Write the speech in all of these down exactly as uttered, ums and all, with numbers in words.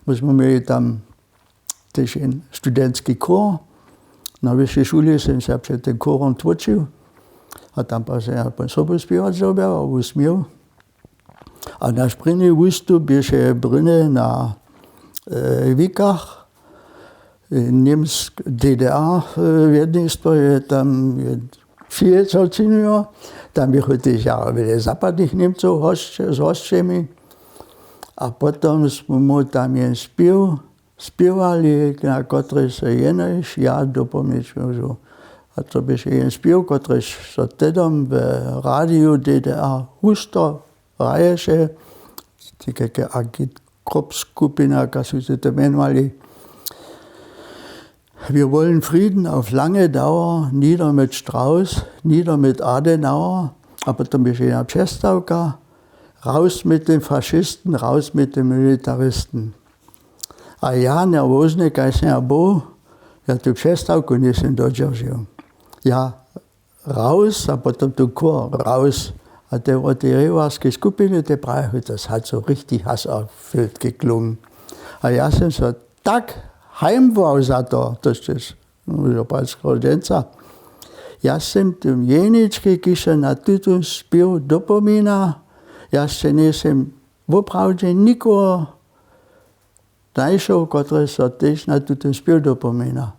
My smy měli tam tež jen studentski chór. Na wyšej šuli sym se před tym chórom tłočił a tam pak sym ja sobu spěwać dyrbjał a wusměł. A naš prěni wustup běše brynje na e, wikach, e, němsk ddr, e, wjednistwo je tam je přijěcal činiło. Tam běchu tež jara wjele zapadnych němcow z hosćemi. A potom smy mu tam jen spěw spěwali, na kotryž se jenož ja dopomnić móžu. A to běše jen spěw kotryž so tedom w radiju ddr husto hraješe, ti keke agitkrop skupina kaž su se to mjenowali. Wir wollen Frieden auf lange Dauer, nieder mit Strauß, nieder mit Adenauer. A potom běše jedna přestawka: Raus mit den Faschisten, raus mit den Militaristen. A ja nerwozny kaž sym ja był, ja tu přestawku njejsym dodźeržił. Ja raus a potom tu chór raus. A te wot tej rěwarskej skupiny te prajechu to haco richtig has a fyltki klung. A ja sym so tak hajmłał za to to sćež palskeho dźensa. Ja sym tym jeničkej kiž so na tutón spěw dopomina. Ja sće njejsym woprawdźe nikoho najšoł kotryž so tež na tutón spěw dopomina.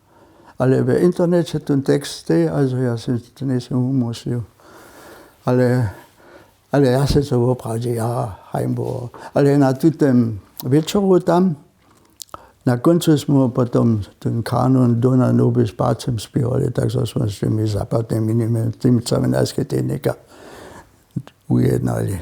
Ale w interneće tón tekst steji a zo ja sym to njejsym wumyslił. Ale ale ja sym so woprawdźe jara hajmbował. Ale na tutym wječoru tam na kóncu smy potom tón kanon dona noby z pacem spěwali tak zo smy z tymi zapadnymi němcami najskej tenika ujednali.